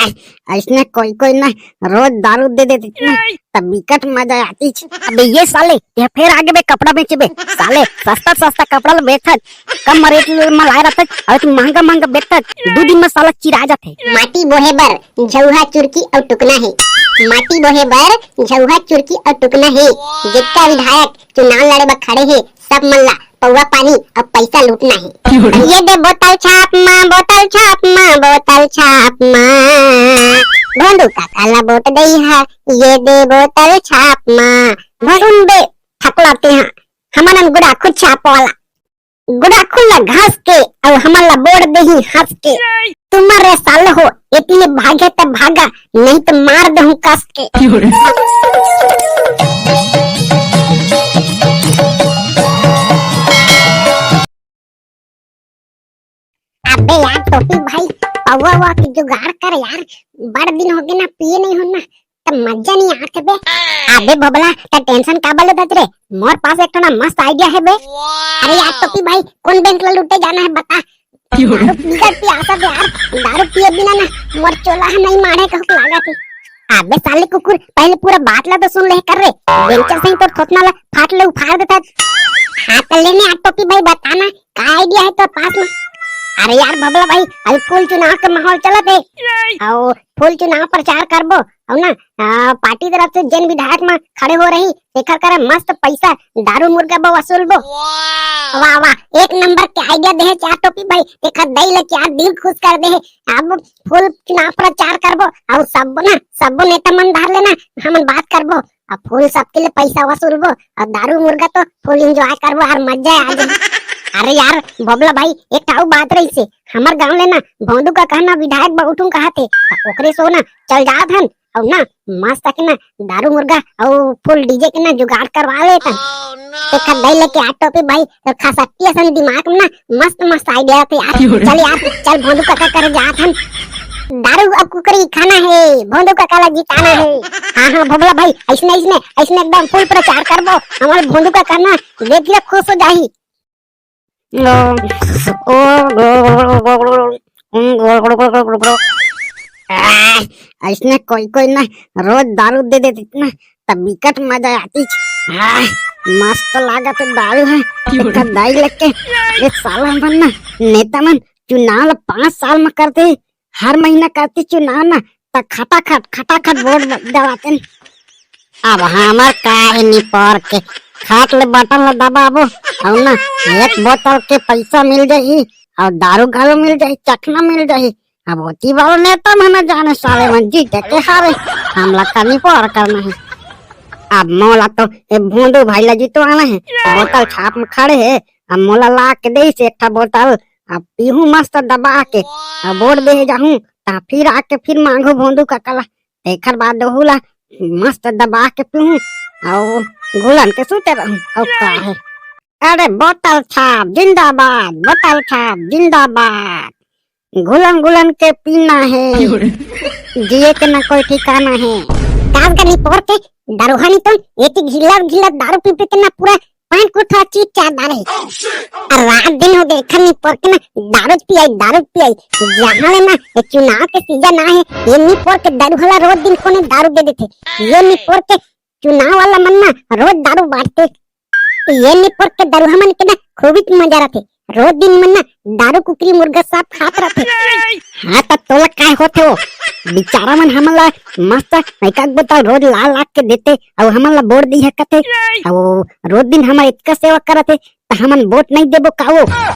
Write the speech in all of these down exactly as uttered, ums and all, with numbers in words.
अइसने कोई कोई ना रोज दारू दे देतिस ना, तब बिकट मजा आतिस। अबे ये साले, ये फेर आगे बे कपड़ा बेचबे। साले, सस्ता सस्ता कपड़ा ल बेचत, कम रेट म लाए रहत, अउ तू महंगा महंगा बेचत, दू दिन म साला चिरा जाथे। माटी बोहे बर झउहा चुरकी अउ टुकना हे। माटी बोहे बर झउहा चुरकी अउ टुकना हे। जितना विधायक चुनाव लड़े बर खड़े हे, सब मन ला पौवा पानी अउ पैसा लूटना हे। ये दे बोतल छाप मा, बोतल छाप मा, बोतल छाप मा। भोंदू काका ला वोट दई हा, ये दे बोतल छाप मा। सुन बे, ठकला तेहा, हमन गुड़ाखू छाप वाला। गुड़ाखू ला घस के, अउ हमन ला वोट देही हंस के। तुमन रे साले हो, एती ले भागे त भागा, नहीं त मार देहूं कस के। अबे यार टोपी भाई, पौवा वौवा के जुगाड़ कर यार, बड़ दिन होगे ना पिए नहीं हो ना, त मजा नहीं आत हे बे। अबे भोबला, त tension काबर लेथस रे? मोर पास एक ठो ना मस्त idea हे बे। अरे यार टोपी भाई, कोन बैंक ला लूटे जाना हे बता। दारू बिकट पियासत हे यार, दारू पिए बिना ना मोर चोला ह नहीं माढ़े कहूक लागत हे। अबे साले कुकुर, पहले पूरा बात ला तो सुन ले कर रे। बेंचर सही तोर थोथना ला फाट ले उफाड़ देथस। हाँ त लेने आ टोपी भाई, बता ना का idea हे तोर पास में? अरे यार भोबला भाई, अभी full चुनाव के माहौल चलत हे। अउ full चुनाव प्रचार करबो, अउ ना, आ, पार्टी तरफ से जेन विधायक मन खड़े हो रही, तेखर करा मस्त पैसा दारू मुर्गा बर वसूलबो। वाह वाह, एक नंबर के idea देहे चार टोपी भाई, तेखर दई ले चार दिल खुश कर देहे। अब full चुनाव प्रचार करबो, अउ सबो ना, सबो नेता मन धर लेना, हमन बात करबो। अब full सबके ले पैसा वसूलबो अउ दारू मुर्गा तो full enjoy करबो, हर मजा आ जाए। अरे यार भोबला भाई, एक ठा अउ बात रहिसे, हमर गांव ले ना भोंदू काका ना विधायक बर उठूं कहत हे, त ओकरे सो ना चल जात हन, अउ ना मस्त के ना दारू मुर्गा अउ full DJ के ना जुगाड़ करवा लेथन। तेखर दई लेके आ टोपी भाई, तो खसट्टी असन दिमाग में ना मस्त मस्त idea आथे यार। चल यार, चल भोंदू काका करे जात हन। दारू अउ कुकरी खाना हे, भोंदू काका ला जिताना हे। हाँ हाँ भोबला भाई, अइसने अइसने अइसने एकदम full प्रचार करबो, हमर भोंदू काका ना देखिए खुश हो जाही। आ, अइसने कोई कोई ना रोज दारू दे देतिस ना, तब बिकट मजा आतिस। आ, मस्त लागत हे दारू ह। एकर दाई लेके ये साला मन ना, नेता मन चुनाव ला पाँच साल में करथे, हर महीना करथे चुनाव ना, त खटाखट खटाखट वोट ब-, दबातेन। अब हमर का हे निपोर के, खट ले बटन ला दबाबो, अउ ना एक बोतल के पैसा मिल जाही, अउ दारू घलो मिल जाही, चखना मिल जाही। अब ओती वाला नेता मन जाने साले मन जीते के हारे, हमला का निपोर करना हे। अब मोला तो ए भोंदू भाई ला जितवाना हे, बोतल छाप में खड़े हे, अब मोला ला के देइस एक ठा बोतल, अब पीहूं मस्त दबा के, अब वोट दे जाहूं, ता फिर आके फिर मांगू भोंदू काका ला, तेखर बाद ओहू ला मस्त दबा के पीहूं, अउ घुलन के सूते रहूं, अउ का हे। अरे बोतल छाप जिंदाबाद, बोतल छाप जिंदाबाद। घुलन घुलन के पीना हे। जिए के ना कोई ठिकाना हे। कास का निपोर के दरुहा नी तो एती घिल्ला घिल्ला दारू पी पी के ना पूरा पैंट कुर्ता चीज चार डाले। अउ रात दिन होगे एखर निपोर के ना दारू पियाई, दारू पियाई। जहाँ ले ना ये चुनाव के सीजन आए हे, ये निपोर के दरुहा ला रोज दिन कोने दारू दे देथे। ये निपोर के चुनाव वाला मन ना रोज दारू बांटथे। ये निपोर के दरुहा मन के ना खूबी मजा रथे। रोज दिन मन ना दारू कुकरी मुर्गा सब खात रथे। हाँ त तोला काय होथे वो? बिचारा मन हमन ला मस्त एक आध बोतल रोज ला ला के देथे, अउ हमन ला वोट दिहा कथे। अउ रोज दिन हमर इतका सेवा करत हे, त हमन वोट नहीं देबो का वो? हाँ,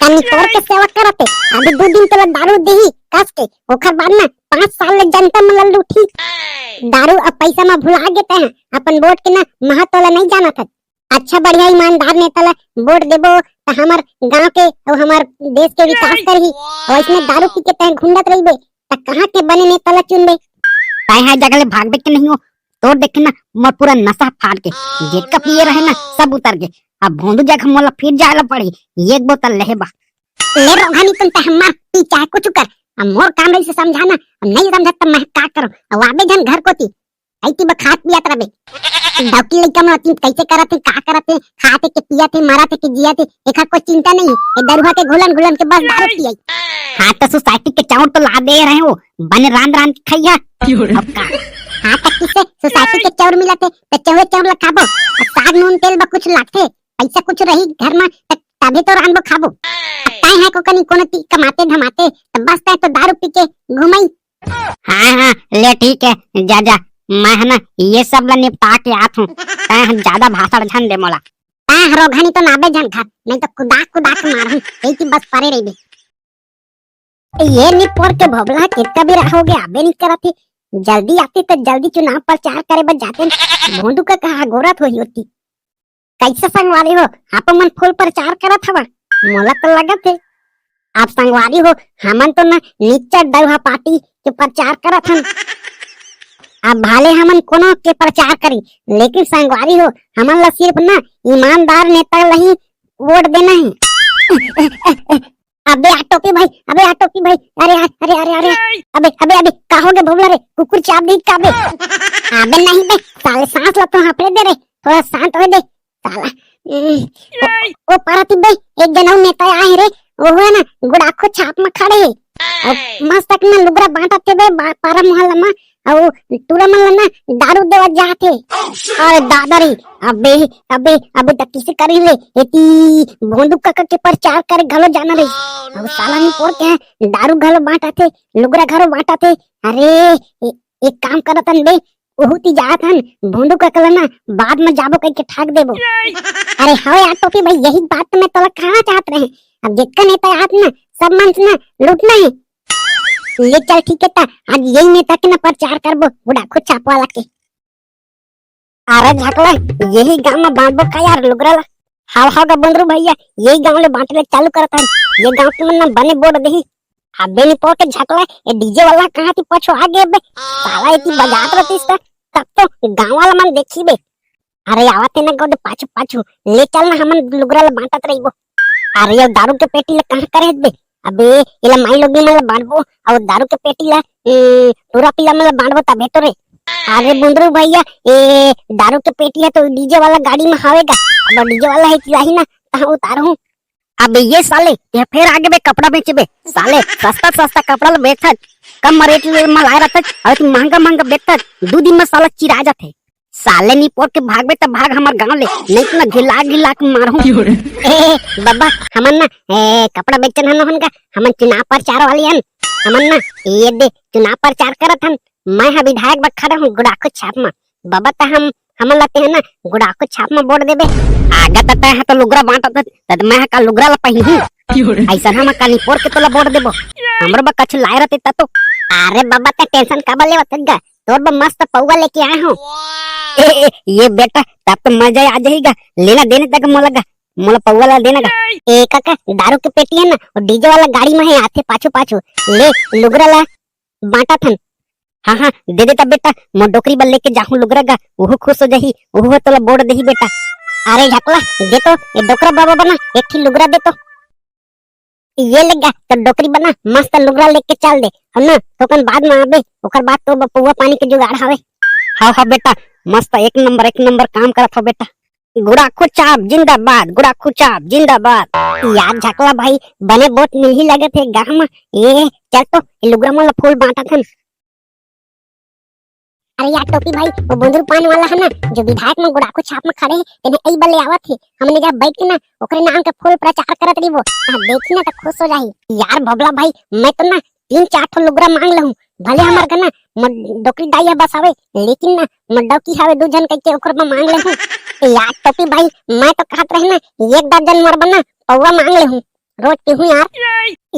त निपोर के सेवा करत हे। अभी दू दिन तोला दारू देही कस के, ओखर बाद ना पाँच साल ले जनता मन ला लूटही। दारू अउ पैसा म भुला गे तैं, अपन वोट के ना महत्व ला नहीं जानत हस। अच्छा बढ़िया ईमानदार नेता ला वोट देबो त हमर गांव के अउ हमर देश के विकास करही। अउ अइसने दारू पी के तैं घुंडत रहिबे त कहाँ के बने नेता ला चुनबे? तैं हा जगह ले भागबे के नहीं हो, तोर देखे ना मोर पूरा नशा फाट के, जेतका पिए रहे ना सब उतर गे। अब भोंदू जगह मोला फिर जाए ला पड़ही, एक बोतल लेहे बा। ले रोगहा नी तुम तैं हा मर पी चाहे कुछ कर, अब मोर काम रहिसे समझाना, अब नहीं समझत त मैं का करूं, अब आबे झन घर कोती। अइती ब खात पियत रबे। डौकी लइका मन अतिन कइसे करत हे, का करत हे, खात हे के पियत हे, मरत हे के जियत हे, एखर कोई चिंता नहीं। ए दरुहा के घुलन घुलन के बस दारू पियई। हाँ, त सोसाइटी के चाउर तो ला दे रहे हो, बने रांध रांध के खइहा। अब का? हाँ, त किसे सोसाइटी के चाउर मिलत हे, त चौहे चाउर ला खाबो। अब साग नून तेल ब कुछ लागथे, पइसा कुछ रही घर म, त तभे तो रांधबो खाबो। अब तैं है को कनी कोनो ती कमाते धमाते, त बस तैं तो दारू पी के घुमई। हाँ, हाँ, ले ठीक है, जा, जा। मैं है ना, ये सब ला निपटा के आत हूँ। तैं ह ज्यादा भाषण झन दे मोला। तैं ह रोघनी तो नाबे झन घर, नहीं तो कुदा कुदा के मारहूँ। यही की बस परे रहिबे। ये निपोर के भोभला कितका बेरा हो गया, आबे नहीं करत हे। जल्दी आते तो जल्दी चुनाव प्रचार करे बर जाते। भोंदू का कहा गोरत होही होती। कैसे संगवारी हो, आप मन फुल प्रचार करत हवा? मोला तो लगत हे, आप संगवारी हो, हमन तो ना निच्चट दरुहा पार्टी के प्रचार करत हन। अब भाले हमन कोनो के प्रचार करी, लेकिन संगवारी हो, हमन ला सिर्फ ना ईमानदार नेता ला ही वोट देना है। अबे आ टोपी भाई, अबे आ टोपी भाई, अरे आ, अरे, अरे, अरे, अबे, अबे, अबे, का हो गे भोभला रे, कुकुर चाब दी का बे? अबे नहीं बे, साले सांस ला तो हांफे दे रे, थोड़ा शांत हो दे, साला। उम, ओ, ओ पारा ती बे, एक जनऊ नेता आए रे, वो है ना, गुड़ाखो छाप में खड़े है, और मस्त एक ना लुगरा बांटत हे बे, बा-, पारा मोहल्ला में, अउ टूरा मन ला ना दारू देवत जात हे। अरे दादा रे, अबे, अबे, अबे त किसे करी रे? एती भोंदू काका के प्रचार करे घलो जाना रे। अब साला निपोर के दारू घलो बांटत हे, लुगरा घलो बांटत हे। अरे, ए-, एक काम करत हन बे, ओहू ती जात हन, भोंदू काका ला ना बाद में जाबो कह के ठाक देबो। अरे हव यार टोपी भाई, यही बात तो मैं तोला कहना चाहत रहे। अब जितका नेता आत ना, सब मन से ना लूटना है। ले चल ठीक है ता, आज यही नेता के ना प्रचार करबो, गुड़ाखो छाप वाला के। अरे झकला, यही गांव में बांटबो का यार लुगरा ला? हाव हाव गा बोंदरू भैया, यही गांव ले बांटे ले चालू करत हन। ये गांव के मन ना बने वोट देही। अबे निपोर के झकला, ये डीजे वाला कहां ती पछो आ गे बे? साला एती बजात रहतीस त, तब तो गांव वाला मन देखी बे। अरे आवत हे ना गोदे पाछू पाछू, ले चल ना हमन लुगरा ला बांटत रहिबो। अरे ये दारू के पेटी ला कहां करे बे? अबे एला माई लोगिन मन ला बांटबो, अउ दारू के पेटी ला, ए, टूरा पीला मन ला बांटबो तबे तो रे। अरे बुंदरू भैया, ए दारू के पेटी है तो डीजे वाला गाड़ी में हवे गा। अब डीजे वाला है कि नहीं ना, कहां उतारहूं? अबे ये साले, ये फेर आगे बे कपड़ा बेचे बे। साले, सस्ता सस्ता कपड़ा ल बेचत, कम रेट में लाए रहत, अउ तू महंगा महंगा बेचत, दू दिन में साला चिरा जाथे। साले निपोर के भागबे त भाग हमर गांव ले, नहीं तो ना घिला घिला के मारहूं। ए, बाबा, हमन ना, ए, कपड़ा बेचन हन होन का, हमन चुनाव प्रचार वाली हन। हमन ना, ये दे, चुनाव प्रचार करत हन। मैं ह विधायक बर खड़ा हूं, गुड़ाखो छाप म। बाबा त हम, हमन ला ते है ना, गुड़ाखो छाप म वोट देबे। आगा त तै ह तो लुगरा बांटत हस, त मैं ह का लुगरा ला पहिनहूं? अइसन हम का निपोर के तोला वोट देबो? हमरो बर कछु लाए रहते त तो। अरे बाबा, तै tension काबर लेवत हस गा? तोर बर मस्त पौवा लेके आए हूं। ए, ए, ये बेटा, तब तो मजा आ जाही गा। लेना देने तक मोला गा, मोला पौवा ला देना गा। ए काका, दारू के पेटी है ना, और डीजे वाला गाड़ी में है, आथे पाछू पाछू। ले, लुगरा ला बांटत हन। हाँ, हाँ, दे दे तब बेटा, मोर डोकरी बर लेके जाहूं लुगरा गा, ओहू खुश हो जाही, ओहू ह तोला वोट देही बेटा। अरे झकला, दे तो, ये डोकरा बाबा बना, एक ठी लुगरा दे तो। ये ले गा, तो डोकरी बना, मस्त लुगरा लेके चल दे, हम ना, थोकन बाद में आबे, ओकर बाद तो ब-, पौवा पानी के जुगाड़ हवे। हाँ, हाँ बेटा, मस्त, एक नंबर, एक नंबर काम करत हो बेटा। गुड़ाखो छाप जिंदाबाद, गुड़ाखो छाप जिंदाबाद। यार झकला भाई, बने वोट मिलही लगत हे गांव में। ए, चल तो, ए लुगरा मन ला फूल बांटत हन। अरे यार टोपी भाई, वो बुंदरू पान वाला है ना, जो विधायक में गुड़ाखो छाप में खड़े हे, तेने अई बल्ले आवत हे। हमने जा बैठ के ना, ओकरे नाम के फूल प्रचार करत रहिबो। हाँ, देखी ना तो खुश हो जाही। यार भोभला भाई, मैं तो ना तीन चार ठो लुगरा मांग लहूं। भले हमर कना मोर डोकरी दाई ह बस हवे, लेकिन ना मोर डौकी हवे दू झन कहिके ओकर बर मांग लेहूं। यार टोपी भाई, मैं तो कहत रहे ना, एक दर्जन मोर बर ना पौवा मांग लेहूं, रोज पीहूं यार।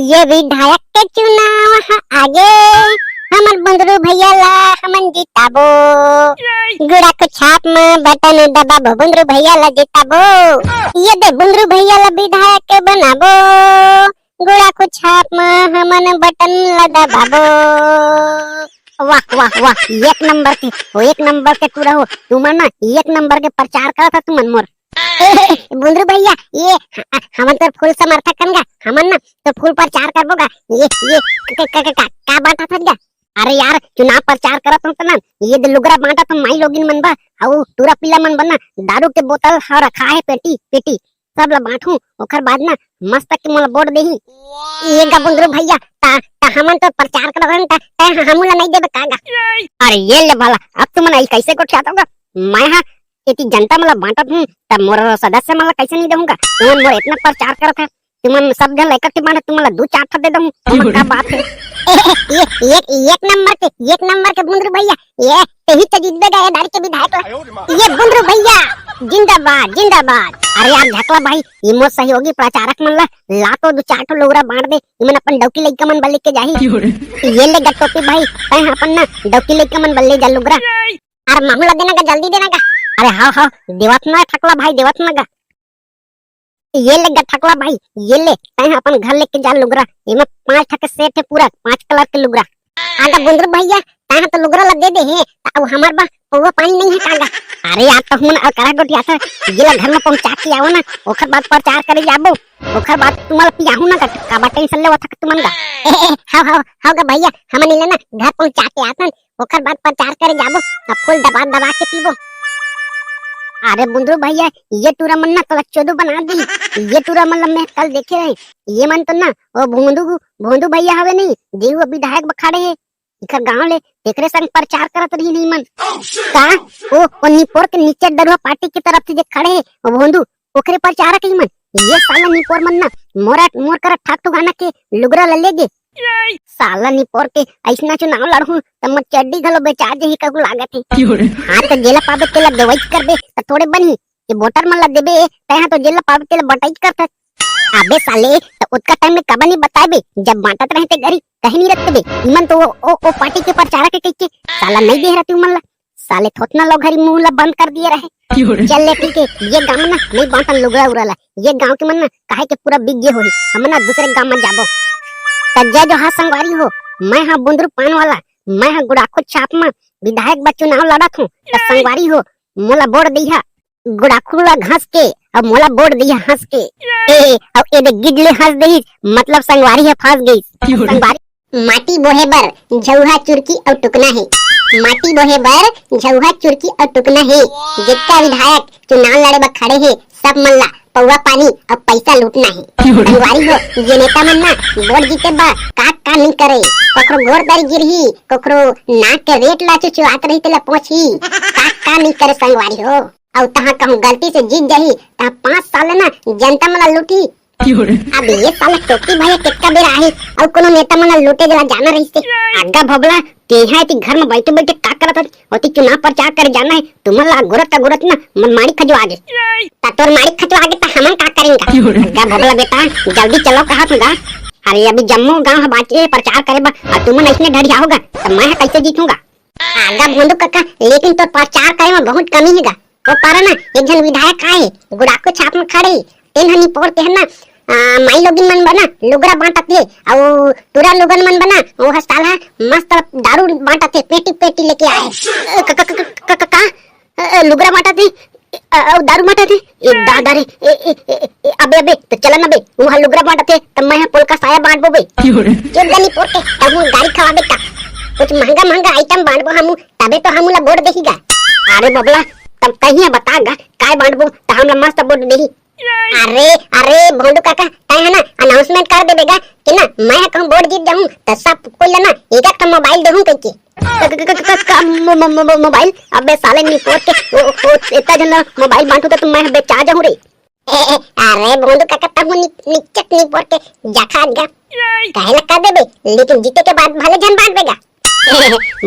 ये विधायक के चुनाव ह आगे, हमर बुंदरू भैया ला हमन जिताबो। गुड़ाखो छाप म बटन दबाबो, बुंदरू भैया ला जिताबो। ये दे बुंदरू भैया ला विधायक बनाबो। गुड़ाखो छाप म हमन बटन ला दबाबो। वाह, वाह, वाह, एक नंबर के, वो एक नंबर के टूरा हो, तुमन ना एक नंबर के प्रचार करत हा तुमन मोर। बुंदरू भैया, ये ह-, हमन तोर फुल समर्थक हन गा, हमन ना तो फुल प्रचार करबो गा। ये, ये, क-, क-, क-, का, का बात हथन गा? अरे यार, चुनाव प्रचार करत हूँ त ना, ये दे लुगरा बांटत हूँ माई लोगिन मन बा, अउ टूरा पीला मन बा ना, दारू के बोतल ह रखा है पेटी पेटी, सब ला बांटू। ओखर बाद ना मस्त के मोला वोट देही। ये गा बुंदरू भैया, ता, ता हमन तो प्रचार करत हन, ता, ता हमू ला नहीं देबे का गा? अरे ये ले भला, अब तुमन आई कैसे गोठियात होगा? मैं हा एती जनता मन ला बांटत हूँ, तब मोर सदस्य मन ला कैसे नहीं दूंगा? तुमन मोर इतना प्रचार करत है, तुमन सब झन ला इकट्ठे बांटत, तुमन ला दू चार ठा दे दूँ, तुमन का बात है? ये, ये, एक नंबर के, एक नंबर के बुंदरू भैया, ये तेही तो जीतबे गा ये दारी के विधायक ला। ये बुंदरू भैया, जिंदाबाद, जिंदाबाद। अरे यार झकला भाई, ये मोर सहयोगी प्रचारक मन ला, ला तो दू चार ठो लुगरा बांट दे, इमन अपन डौकी लइका मन बर लेके जाही। ये ले गा टोपी भाई, तैं अपन ना डौकी लइका मन बर ले जा लुगरा। अरे महू ला देना गा, जल्दी देना गा। अरे हाव हाव, देवत ना ठकला भाई, देवत ना गा। ये ले गा ठकला भाई, ये ले, तैं अपन घर लेके जा लुगरा। एमा पांच ठा के सेट है पूरा, पांच कलर के लुगरा। आगा बुंदरू भैया, तैं तो लुगरा ला दे दे है, त अब हमार बा पौवा पानी नहीं है का गा? अरे यार, तो हुन अकरा गोटिया था, ये ला घर में पहुंचा के आओ ना, ओखर बाद प्रचार करे जाबो, ओखर बाद तुम्हारा पियाहू ना गा, काबर टेंशन लेवत हक तुमन गा? हाव हाव हाव गा भैया, हमन इले ना घर पहुंचा के आथन, ओखर बाद प्रचार करे जाबो, अब फुल दबा दबा के पीबो। अरे बुंदरू भैया, ये टूरा मन ना तोला चोदू बना दी। ये टूरा मन ला मैं कल देखे रहे, ये मन तो ना, वो भोंदू, भोंदू भैया हवे नहीं, जेहू विधायक ब खड़े है, इखर गांव ले, तेकरे संग प्रचार करत रही नहीं मन। का? ओ, ओ निपोर के नीचे डरुआ पार्टी की तरफ से जे खड़े है, वो भोंदू, ओकरे प्रचारक ही मन। ये साला निपोर मन ना, मोरा, मोर करा ठाक ठुकाना के लुगरा ला ले गे। साला निपोर के अइसना चुनाव लड़हूं, त मोर चड्डी घलो बेचा जही कहू लागत हे। हाँ, त जेला पाबे तेला देवईच करबे, त थोड़े बनही। ये वोटर मन ला देबे, तैं हा तो जेला पाबे तेला बटाईच करथस। अबे साले, त ओतका टाइम में काबर नहीं बताए बे, जब बांटत रहे ते गरी, कहीं नहीं रखते बे। इमन तो वो, ओ, ओ पार्टी के प्रचारक है कहिके, साला नहीं दे रहती उमन ला। साले थोथना लोग हरी मुंह ला बंद कर दिए रहे। चल ले ठीक है, ये गांव ना नहीं बांटन लुगरा उरा ला। ये गांव के मन ना काहे के पूरा बिक गे होही। हम ना दूसरे गांव में जाबो। त जय जोहार संगवारी हो, मैं हा बुंदरू पान वाला, मैं हा गुड़ाखो छाप में विधायक बर चुनाव लड़त हूँ। त संगवारी हो, मोला वोट दिहा गुड़ाखू ला घास के, अब मोला वोट दिहा हंस के। ए, अब ए दे गिडले हंस देही, मतलब संगवारी है फंस गई। संगवारी माटी बोहे बर झउहा चुरकी अउ टुकना हे। माटी बोहे बर झउहा चुरकी अउ टुकना हे। जितना विधायक चुनाव लड़े बर खड़े हे, सब मन ला पौवा पानी अउ पैसा लूटना हे। संगवारी हो, ये नेता मन ना वोट जीते बर का का नहीं करे। कखरो गोर दर गिरही, कखरो नाक के रेट ला चुचुआत रही तेला पोंछही। का का नहीं करे संगवारी हो। अउ तहां कहूं गलती से जीत जाही, तहां पांच साल ना जनता मन ला लूटही। अब ये साला टोपी भैया कितका बेर आही, अउ कोनो नेता मन ला लूटे जला जाना रहिस ते। आगा भोबला, तेहा एती घर में बैठे बैठे का करत हस? ओती चुनाव प्रचार करे जाना है, तुमन ला गोरत का गोरत ना मन माड़ी खजवा गे। ता तोर माड़ी खजवा गे ता हमन का करेंगा? आगा भोबला बेटा, जल्दी चलो कहा तुगा। अरे अभी जम्मो गांव ह बाचे प्रचार करे बा, अउ तुमन अइसने ढड़िया होगा, त मैं ह कैसे जीतूंगा? आगा भोंदू कका, लेकिन तोर प्रचार करे में बहुत कमी हे गा। वो पारा ना एक झन विधायक आए, गुड़ाखू छाप में खड़े, तेन हनी पोर के है ना, आ, माई लोगिन मन बना लुगरा बांटत हे, अउ टूरा लोगन मन बना, वो ह साला मस्त दारू बांटत हे, पेटी पेटी लेके आए। क-, क-, क-, क-, क-, का? अ, अ, लुगरा बांटत हे, अ, अउ दारू बांटत हे। ए, दादा रे, ए, ए, ए, ए, अबे, अबे, त चला ना बे, वो ह लुगरा बांटत हे, त मैं ह पोलका साया बांटबो बे। चुप गनी पोर के, तब हम गाड़ी खवाबे का। कुछ महंगा महंगा आइटम बांटबो हमू, तबे तो हमू ला वोट देही गा। अरे बबला, तब कहिया बता गा, काय बांटबो, त हमला मस्त वोट देही। अरे, अरे, भोंदू काका, तैं ह ना अनाउंसमेंट कर देबे गा कि ना, मैं ह कहूँ वोट जीत जाहूँ, त सब कोई ला ना एक एक ठो मोबाइल देहूँ कहिके। क-, क-, क-, क-, का मो-, मो-, मो-, मो-, मोबाइल? अबे साले निपोर के, ओ, ओ, इतना जन मोबाइल बांटू त मैं बेचा जाहूँ रे। ए, ए, अरे भोंदू काका, तहूँ नि-, निचट निपोर के जखा गा। काहे ला कर देबे, लेकिन जीते के बाद भले झन बांटबे गा।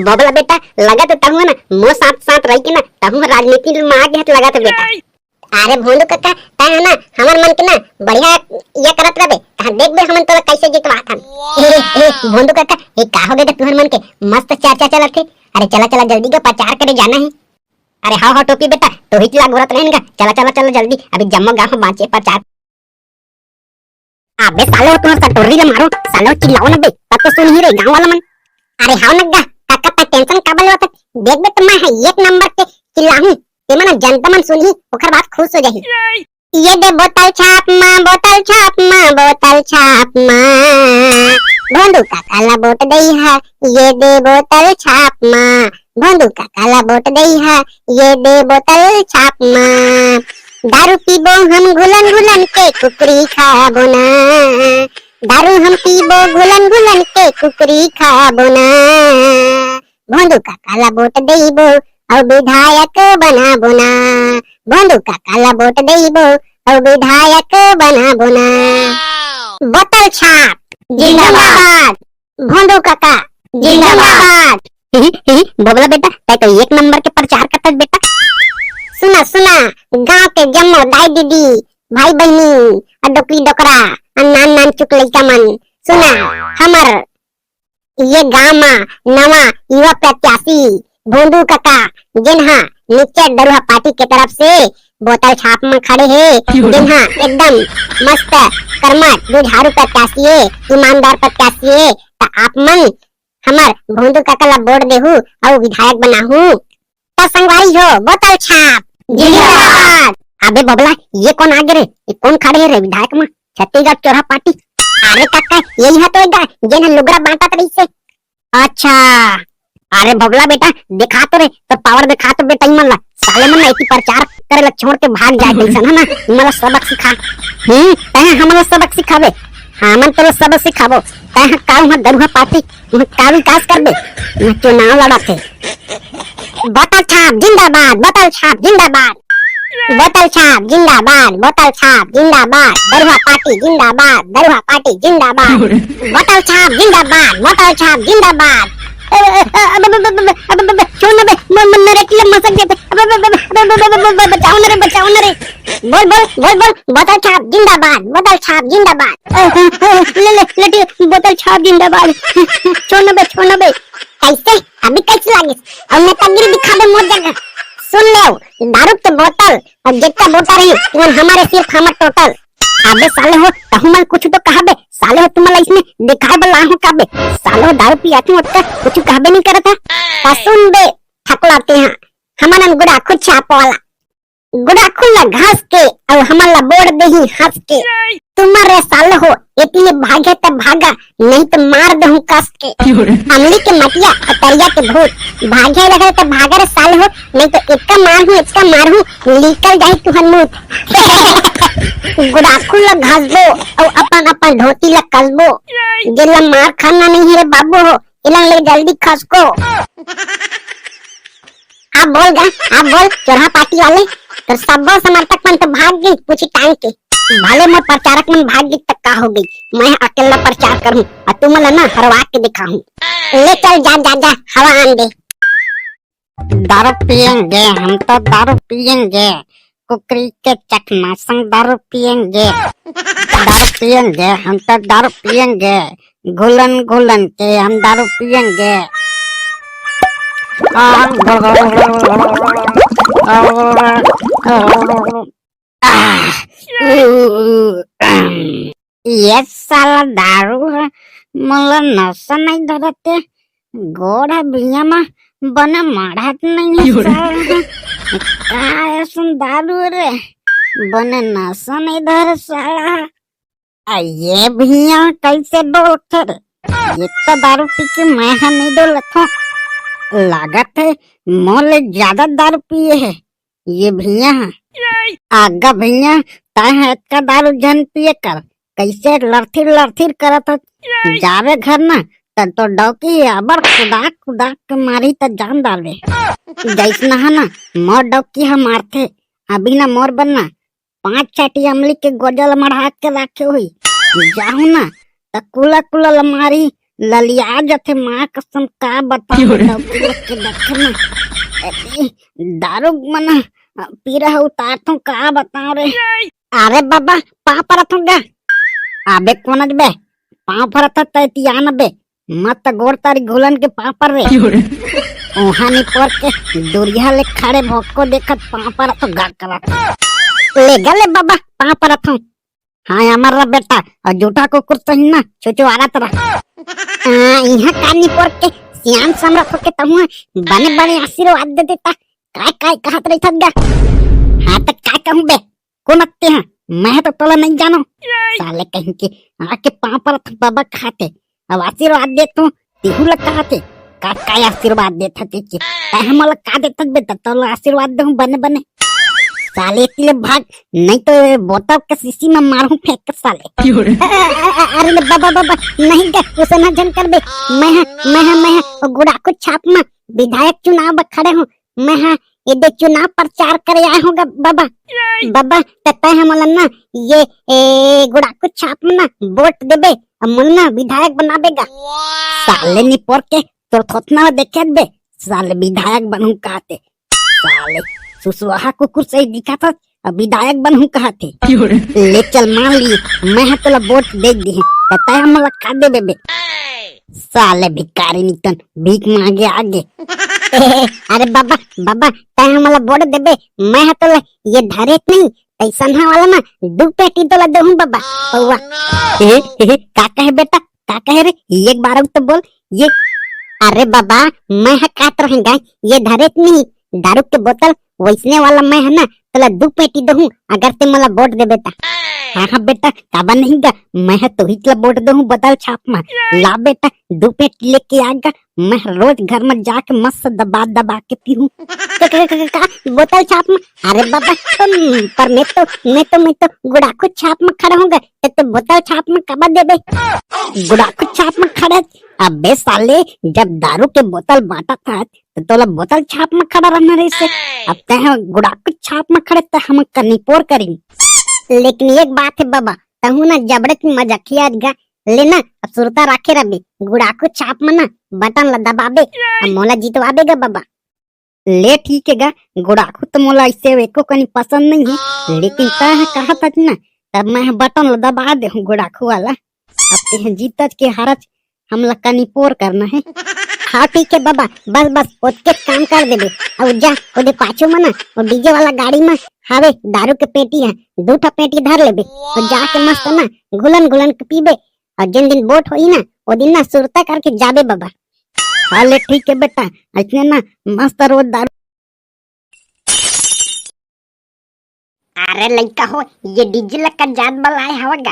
बबला बेटा, लगा तो तहूँ ना, मो साथ साथ रही के ना, तहूँ राजनीति में आ गया तो लगा तो बेटा। अरे भोंदू काका, तैं ह ना हमर मन के ना बढ़िया ये करत रहबे, तहाँ देखबे हमन तोला कैसे जितवात हन। ए, ए, भोंदू काका, ए का हो गए तुहर मन के? मस्त चर्चा चलत हे। अरे चला, चला, जल्दी का प्रचार करे जाना हे। अरे हाव, हाव, टोपी बेटा, तो ही चिल्ला गोरत रहेन का। चला, चला, चला, जल्दी, अभी जम्मो गाँव में बाँचे प्रचार। अबे सालो, तुहर सटोरी ले मारो, सालो चिल्लाओ न बे, तब तो सुनही रे गाँव वाला मन। अरे हाव न गा, काका तैं टेंशन काबर लेवत? देखबे तो मैं ह एक नंबर के चिल्लाहूँ, तेमा न जनता मन सुनही, ओखर बाद खुश हो जाही। ये दे बोतल छाप मा, बोतल छाप मा, बोतल छाप मा। भोंदू काका ला वोट दइहा, ये दे बोतल छाप मा। भोंदू काका ला वोट दइहा, ये दे बोतल छाप मा। दारू पीबो हम घुलन घुलन के, कुकरी खाबो ना। दारू हम पीबो घुलन घुलन के, कुकरी खाबो ना। भोंदू काका ला वोट देबो, अउ विधायक बनाबो ना। भोंदू काका ला वोट देबो, अउ विधायक बनाबो ना। बोतल छाप जिंदाबाद। भोंदू काका जिंदाबाद। ही, ही, बबला बेटा, तै तो एक नंबर के प्रचार करता बेटा। सुना, सुना, गांव के जम्मो दाई दीदी, भाई बहिनी, अउ डोकरी डोकरा, अउ नान नान चुक लइका मन, सुना, हमर ये गांव मा नवा युवा प्रत्याशी भोंदू काका, जेन हा निश्चय दरुहा पार्टी के तरफ से बोतल छाप मा खड़े हे, जेन हा एकदम मस्त, कर्मठ, जुझारू प्रत्याशी हे, ईमानदार प्रत्याशी हे, त आप मन हमर भोंदू काका ला वोट देहू अउ विधायक बनाहू। त संगवारी हो, बोतल छाप जिंदाबाद। अबे बबला, ये कोन आगे रे? ये कोन खड़े हे रे विधायक मा? छत्तीसगढ़ चोरहा पार्टी। अरे काका, यही हा तो एक गा, जेन हा लुगरा बांटत रहिसे। अच्छा, अरे बबला बेटा, दिखा तो रे, तो पावर दिखा तो बेटा, इमन ला, साले मन ना इति प्रचार करे ला छोड़ के भाग जाए, कैसन है ना, इमन ला सबक सिखा। हम्म, तैं हमन ला सबक सिखाबे, हमन तोला सबक सिखाबो, तैं हा का उहाँ दरुहा पार्टी, उहाँ का विकास करबे, उहाँ चुनाव लड़त हे। बोतल छाप जिंदाबाद, बोतल छाप जिंदाबाद। बोतल छाप जिंदाबाद, बोतल छाप जिंदाबाद, दरुहा पार्टी जिंदाबाद, दरुहा पार्टी जिंदाबाद। बोतल छाप जिंदाबाद, बोतल छाप जिंदाबाद। अबे, अबे, अबे, छोड़ ना बे, म-, म-, मेरे किले मसक देते। अबे, अबे, अबे, अबे, अबे, अबे, अबे, बचाओ ना रे, बचाओ ना रे। बोल, बोल, बोल, बोल, बोतल छाप जिंदाबाद, बोतल छाप जिंदाबाद। अ, अ, अ, ले, ले, ले, टी-, बोतल छाप जिंदाबाद। छोड़ ना बे, छोड़ ना बे। कैसे? अभी कैसे लागिस? अउ नेतागिरी दिखाबे मोर जगह। सुन ले, दारू के बोतल अउ जितना बोतल रही, तुमन हमारे सिर्फ हमर टोटल। अबे साले हो, तहु मन कुछ तो कहबे। साले हो, तुमन ला इसने दिखाए बर लाहूं कहबे। साले हो, दारू पियाथू ओतका कुछ कहबे नहीं करत है। त सुन बे, ठकुला ते हा, हमन गुड़ा खुद छाप वाला। गुड़ा खुला घास के, अउ हमन ला बोर देही हंस के। तुमन रे साले हो, एती ले भागे त भागा, नहीं तो मार देहूं कस के। अमली के मटिया, अउ तरिया के भूत, भागे लगे त भागा रे साले हो, नहीं तो इतना मार हूं, इतना मार हूं, निकल जाही तुहर मुंह। गुड़ाखू ला घसबो, अउ अपन अपन धोती ला कसबो। जेला मार खाना नहीं है रे बाबू हो, एला ले जल्दी खसको। आप बोल गा, आप बोल, चोरहा पार्टी वाले, तोर सब्बो समर्थक मन तो भाग गई, पूछी टांग के। भले मोर प्रचारक मन भाग गई, त का हो गई, मैं अकेला प्रचार करूं, अउ तुमन ला ना हरवा के दिखाहूं। ले चल, जा, जा, जा, हवा आन दे। दारू पियेंगे, हम तो दारू पियेंगे, कुकरी के चकमा संग दारू पियेंगे। दारू पियेंगे, हम तो दारू पियेंगे, घुलन घुलन के हम दारू पियेंगे। आ, ये साला दारू ह मोला नशा नहीं धरते, गोड़ ह बिया म बने माढ़त नहीं है साला। का ऐसन दारू रे, बने नशा नहीं धरे साला। आ ये भैया कैसे डोलथे रे? ये तो दारू पी के मैं ह नहीं डोलत हूँ। लागत है मोले ज्यादा दारू पिए है ये भैया ह। आगा भैया, तय ह एतका दारू झन पिए कर, कैसे लड़थिर लड़थिर करत ह। जावे घर ना, त तो डौकी अबर कुदाक कुदाक के मारी त जान डालवे। जैसना है ना, मोर डौकी ह मारथे, अभी ना मोर बनना पांच छाटी अमली के गोजल मढ़ा के राखे हुई। जाहू ना, त कुला कुला लमारी ललिया जथे माँ कसम का बताऊं। डौकी लोग के देखे ना, एती दारू मना पीरा उतारथों का बताऊं रे। अरे बाबा, पाँव परत हूँ गा। अबे कोन बे, पाँव परत ह तैती आन बे, मत गोड़ तारी घुलन के पाँव पर रे। ओहानी पर के दुरिया ले खड़े भोको देखत पाँव परत हूँ गा करत। ले गा ले बाबा, पाँव परत हूँ। हाँ, अमर रह बेटा, अउ जूठा कुकुर सही ना, छुछुआरत रह। हाँ, इहाँ कानी पर के सियान समरत होके तहुआ बने बने आशीर्वाद दे देता। काय काय कहत रहिथस गा? हाँ, त काय कहूँ बे? कोन अत्ते ह? मैं तो तोला नहीं जानो। साले कहीं के आके पाँव परत हूँ बाबा खाते। अब आशीर्वाद दे तू, तेहू ला कहाथे। का, का आशीर्वाद देत हस तेके? तैं हमला का देत हस बे, त तोला आशीर्वाद देहूं बने बने। साले एती ले भाग, नहीं तो ये बोतल के शीशी में मारहूं फेंक के साले। अरे ले बाबा, बाबा, नहीं गा, ओइसना झन कर बे। मैं हा, मैं हा, मैं हा, ओ गुड़ाखू छाप में विधायक चुनाव बर खड़े हूं। मैं हा एदे चुनाव प्रचार करे आए हूं गा बाबा। बाबा, त तैं हमला ना ये, ए, गुड़ाखू छाप में ना वोट देबे, अउ मोला ना विधायक बनाबे गा। साले निपोर के तोर थोथना देखे बे, साले विधायक बनहूं कहाथे। साले सुसुहा कुकुर सही दिखत हस, अब विधायक बनहूं कहाथे। ले चल मान लिए, मैं हा तोला वोट दे दिहे, त तैं हमला का देबे बे? साले भिखारी नितन भीख मांगे आगे। अरे बाबा, बाबा, तैं हमला वोट देबे, मैं हा तोला ये धरे नहीं, तैसनहा वाला ना दू पेटी तोला देहूं बाबा, पौवा। हे, हे, हे, का कहे बेटा? का कहे रे? एक बार अउ तो बोल। ये, अरे बाबा, मैं हा कहत रहें गा, ये धरे नहीं, दारू के बोतल, वैसने वाला मैं हा ना, तोला दू पेटी देहूं, अगर तैं मोला वोट देबे त। हाँ, हाँ बेटा, काबर नहीं गा, मैं हा तोहिच ला वोट देहूं बोतल छाप में। ला बेटा, दू पेटी लेके आ गा, मैं रोज घर में जाके मस्त दबा दबा के पीहूं। का, का, का, का, का? बोतल छाप में? अरे बाबा, तुम, पर मैं तो, मैं तो, मैं तो गुड़ाखू छाप में खड़ा हूं गा, त तैं बोतल छाप में काबर देबे? गुड़ाखू छाप में खड़ा? अबे साले, जब दारू के बोतल बांटत हस, त तोला बोतल छाप में खड़ा रहना रहिसे। अब तैं हा गुड़ाखू छाप में खड़े, त हम कनिपोर करी। लेकिन एक बात हे बाबा, तहूं ना जबड़े के मजाकिया आज गा, ले ना, अब सुरता राखे रहबे, गुड़ाखू छाप में ना बटन ला दबाबे, अब मोला जितवाबे गा बाबा। ले ठीक हे गा, गुड़ाखू तो मोला अइसे एको कनी पसंद नहीं हे, लेकिन तैं हा कहत हस ना, तब मैं हा बटन ला दबा देहूं गुड़ाखू वाला। अब तैं हा जीतच के हारच, हमला कनिपोर करना हे। हाँ ठीक हे बाबा, बस बस ओतके काम कर देबे। अउ जा, ओदे पाछू में ना, ओ डीजे वाला गाड़ी में हावे दारू के पेटी हे, दू ठा पेटी धर लेबे, अउ जाके मस्त ना घुलन घुलन के पीबे, अउ जेन दिन वोट होही ना, ओ दिन ना सुरता करके जाबे बाबा। हाँ ले ठीक हे बेटा, अइसने ना मस्त रोज दारू। अरे लइका हो, ये डीजे ला का जात बलाए हवा गा?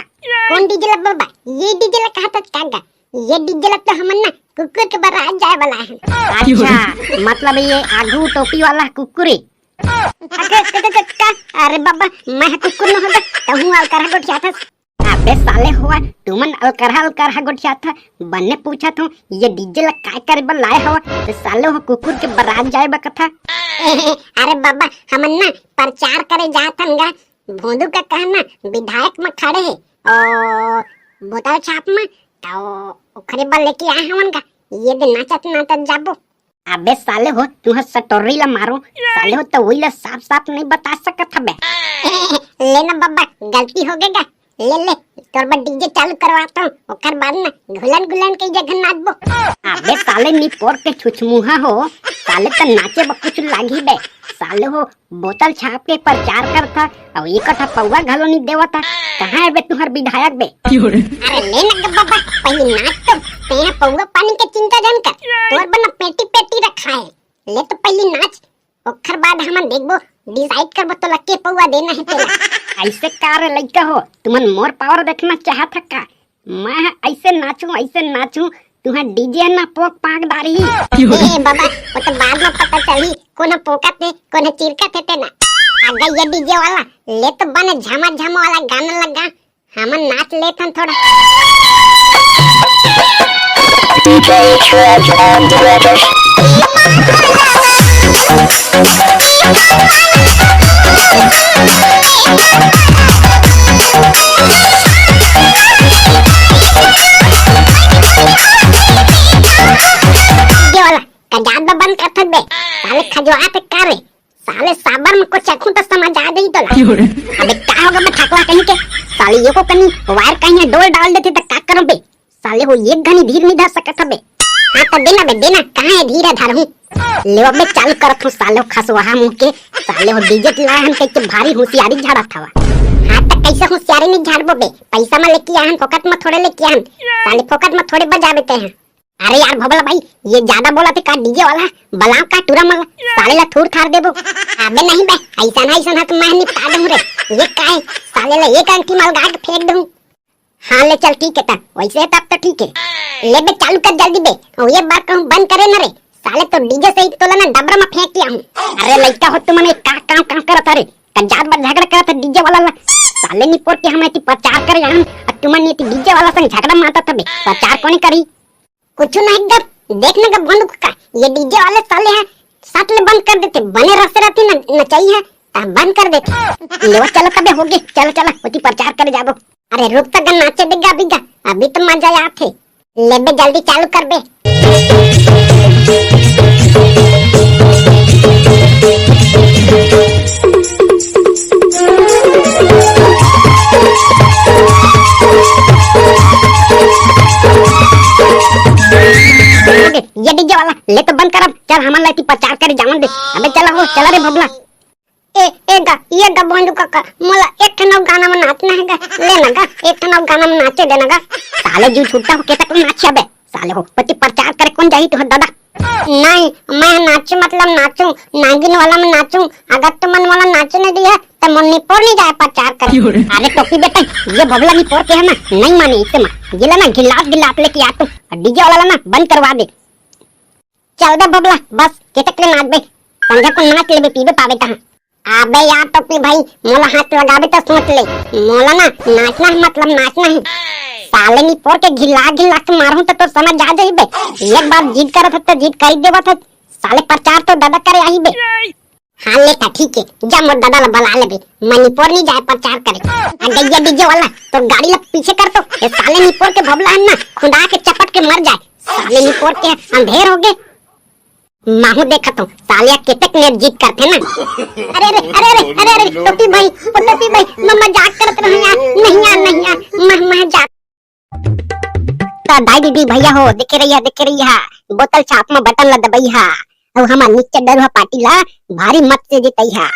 कौन डीजे ला बाबा? ये डीजे ला कहा था का गा? ये डीजे ला तो हमन ना कुकुर के बारात जाए वाला है। अच्छा, मतलब ये आगू टोपी वाला कुकुर है? अरे, क-, क-, क-, का? अरे बाबा, मैं कुकुर न होगा, तहूँ अलकरहा गोठियाथस। अबे साले हो, तुमन अलकरहा अलकरहा गोठियाथा, बने पूछत हूँ, ये डीजे ला काय करे बर लाए हवा? तो साले हो कुकुर के बारात जाए बर कथा। अरे बाबा, हमन ना प्रचार करे जात हन गा, भोंदू का कहना विधायक में खड़े है, ओ बोतल छाप में, तो ओखरे बर लेके आए हवन गा, ये दे नाचत नाचत जाबो। अबे साले हो, तुहा सटोरी ला मारो, साले हो तो वही ला साफ साफ नहीं बता सकत हबे। ले ना बाबा, गलती हो गए गा, ले ले, तोर बर डीजे चालू करवाता हूँ, ओकर बाद ना घुलन घुलन के जगह नाचबो। अबे साले निपोर के छुछमुहा हो, साले तो नाचे बर कुछ लागी बे, साले हो बोतल छाप के प्रचार करथा, अउ एक ठा पौवा घलो नी देवथा। कहाँ है बे तुहर विधायक बे? अरे ले ना ग बाबा, पहली नाच तो, तेहा पौवा पानी के चिंता झन कर, तोर बर ना पेटी पेटी रखा है। ले तो पहली नाच, ओखर बाद हमन देखबो, decide करबो तोला के पौवा देना है तेला। ऐसे का रे लइका हो, तुमन मोर power देखना चाहत ह का? मैं ह ऐसे नाचूं, ऐसे नाचूं, तुहा डीजे ना पोक पाक डारी। ए बाबा, वो तो बाद में पता चली, कोन पोकत हे, कोन चिरकत हे तेना। आ गई ये डीजे वाला, ले तो बने झमा झमा वाला गाना लगा, हमन नाच लेथन थोड़ा। ये वाला का जात बा बंद करथस बे? साले खजवात हे का रे? साले साबर में कुछ चखू तो समझ आ जाई तोला। अबे का होगा बे ठकला कहीं के? साले ये को कनी wire कहीं डोल डाल देते तो का करो बे? साले हो एक घनी धीर नहीं धर सकत हबे। हाँ तो देना बे, देना, कहाँ है धीर है धरहूँ? ले अबे चालू करत हूँ साले हो खसवाहा मुँह के, साले हो डीजे लाए हन कह के भारी होशियारी झाड़त हवा। हाँ तो कैसे होशियारी नहीं झाड़बो बे? पैसा में लेके आए हन, फोकट में थोड़े लेके आए हन। साले फोकट में थोड़े बजावे ते हैं। अरे यार भोबला भाई, ये ज्यादा बोलत हे का डीजे वाला? बलाव का टूरा मन ला? साले ला थूर थार देबो। अबे नहीं बे, ऐसा ना, ऐसा ना तो मैं निपटा दूँ रे। ये का है? साले ला एक अंगठी में अलगा के फेंक दूँ। हाँ ले चल ठीक हे त, वइसे हे तब तो ठीक हे। ले बे चालू कर जल्दी बे, अउ एक बार कहूँ बंद करे न रे, साले तो डीजे सहित तोला ना डबरा म फेंक के आहूँ। अरे लइका हो तुमन ये का काम काम करत हव रे, का जात बर झगड़ा करत हव डीजे वाला ला। साले निपोर के हम एती प्रचार करे आहन, अउ तुमन एती डीजे वाला संग झगड़ा मारत हव बे, प्रचार कोने करही? कुछु नहीं गा, देख न गा भोंदू कका, ये डीजे वाले साले ह सट ले बंद कर देथे, बने रस रहती न नचई ह, त बंद कर देथे। लेवा चला तबे होगे, चला चला, ओती प्रचार करे जाबो। अरे रुक त गा, नाचे दे गा अभी गा, अभी तो मजा आथे। ले बे जल्दी चालू कर बे। ये डीजे वाला ले तो बंद कर अब, चल हमन ला एती प्रचार करे जावन दे। अबे चला हो, चला रे भोभला। ए, ए गा, ये गा भोंदू कका, मोला एक ठन अउ गाना म नाचना हे गा, ले ना गा, एक ठन अउ गाना म नाचे दे ना गा। साले जीव छुट्टा हो के तक नाच अबे, साले हो, ओती प्रचार करे कोन जाही तुहर दादा? नहीं, मैं नाचू मतलब नाचू, नागिन वाला में नाचू, अगर तुमन मोला नाचे नहीं दिया, त मोर निपोर नहीं जाए प्रचार करे। अरे टोपी बेटा, ये भोभला निपोर के हे ना, नहीं माने इसे मा, ये ला ना गिलास गिलास लेके आ तू, डीजे वाला ला ना बंद करवा दे। चल बे बबला, बस, केतक ले नाचबे? संझा को नाच लेबे, पीबे पाबे तहाँ। अबे यार टोपी भाई, मोला हाथ लगाबे त सोच ले। मोला ना नाचना हे, मतलब नाचना हे। साले निपोर के घिल्ला घिल्ला के मारहूं त तोर समझ आ जाही बे। एक बार जिद करत हस त जिद कर ही देवत हस। साले प्रचार तो दादा करे आही बे। हाँ ले त ठीक हे, जा मोर दादा ला बला लेबे। मैं निपोर नहीं जाए प्रचार करे। आ गइया डीजे वाला, तोर गाड़ी ला पीछे कर तो। ये साले निपोर के भोभला हन ना, खुंदा के चपट के मर जाए। साले निपोर के अंधेर होगे। महूं देखत हूं, साले केतक नेट जिद करथे ना। अरे, अरे, अरे, अरे, अरे, अरे, टोपी भाई, ओ टोपी भाई, मैं मजाक करत रहेंव यार। नहीं यार, नहीं यार, मैं, मजाक। त दाई दीदी भइया हो, देखे रहिहा, देखे रहिहा, बोतल छाप म बटन ला दबइहा, अउ हमर निच्चट डरुहा पार्टी ला भारी मत से जितइहा।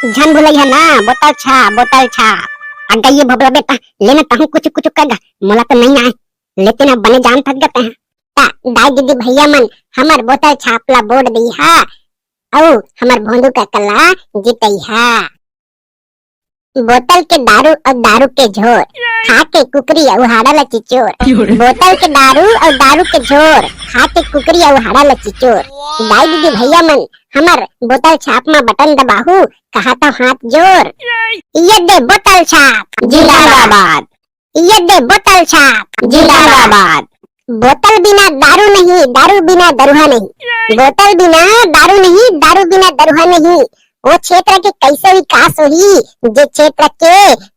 झन भुलइहा ना, बोतल छाप, बोतल छाप। आ गइया भोभला बेटा, ले ना तहूं कुछु कुछु कर गा, मोला तो नहीं आय, लेते ना बने जान फंस गते हैं। त दाई दीदी भइया मन, हमर बोतल छाप ला वोट दइहा, अउ हमर भोंदू कका ला जितइहा। बोतल के दारू अउ दारू के झोर, खा के कुकरी अउ हाड़ा ला चिचोर। बोतल के दारू अउ दारू के झोर, खा के कुकरी अउ हाड़ा ला चिचोर। दाई दीदी भइया मन, हमर बोतल छाप म बटन दबाहू, कहा तो हाथ जोर। ये दे बोतल छाप जिंदाबाद। ये दे बोतल छाप जिंदाबाद। बोतल बिना दारू नहीं, दारू बिना दरुहा नहीं। बोतल बिना दारू नहीं, दारू बिना दरुहा नहीं। वो क्षेत्र के कैसे विकास होही, जे क्षेत्र के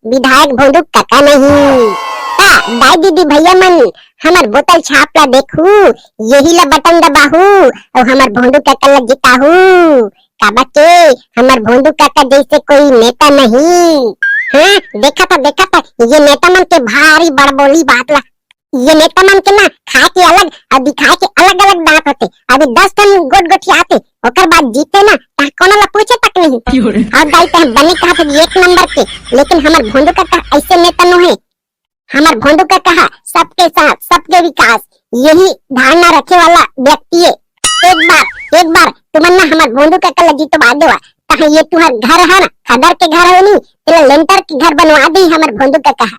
विधायक भोंदू कका नहीं। ता दाई दीदी भइया मन, हमर बोतल छाप ला देखहू, यही ला बटन दबाहू, अउ हमर भोंदू कका ला जिताहू। काबर के हमर भोंदू कका जइसे कोई नेता नहीं। हाँ, देखा था, देखा था, ये नेता मन के भारी बड़बोली बात ला। ये नेता मन के ना खाए के अलग अउ दिखाए के अलग-अलग दांत होथे। अभी दस ठन गोठ गोठियाथे, ओकर बाद जीते ना, तहां कोनो ला पूछे तक नहीं। अउ दाई तहां बने कहा था एक नंबर के, लेकिन हमर भोंदू कका ऐसे नेता नो हे। हमर भोंदू कका हा सबके साथ, सबके विकास, यही धारणा रखे वाला व्यक्ति हे। एक बार, एक बार तुमन ना हमर भोंदू कका ला जितवा देवा, तहां ये तुहर घर हा ना, खदर के घर हे नी, तेला लेंटर के घर बनवा दे हमर भोंदू कका हा।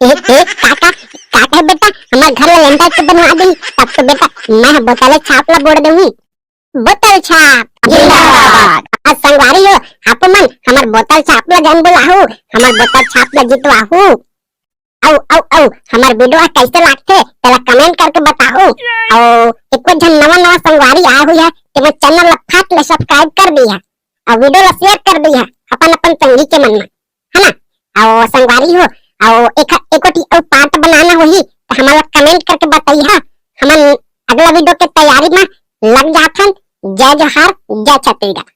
ए, ए, काका, काका बेटा, हमर घर ला लेंटर के बनवा दे, तब तो बेटा, मैं बोतले छाप ला वोट देहूं। बोतल छाप जिंदाबाद। अउ संगवारी हो, आप मन हमर बोतल छाप ला जन बुलाहू, हमर बोतल छाप ला जितवाहू। अउ, अउ, अउ, हमर video कैसे लागथे, तेला comment करके बताहू। अउ एको झन नवा नवा संगवारी आए हुई है, ते मोर channel ला फट ले subscribe कर दिहा, अउ video ला share कर दिहा अपन अपन संगी के मन में। है ना? अउ संगवारी हो, अउ एक, एको ठी अउ part बनाना होही, त हमन ला comment करके बताइहा। हमन अगला video के तैयारी में लग जाथन। जय जोहार, जय छत्तीसगढ़।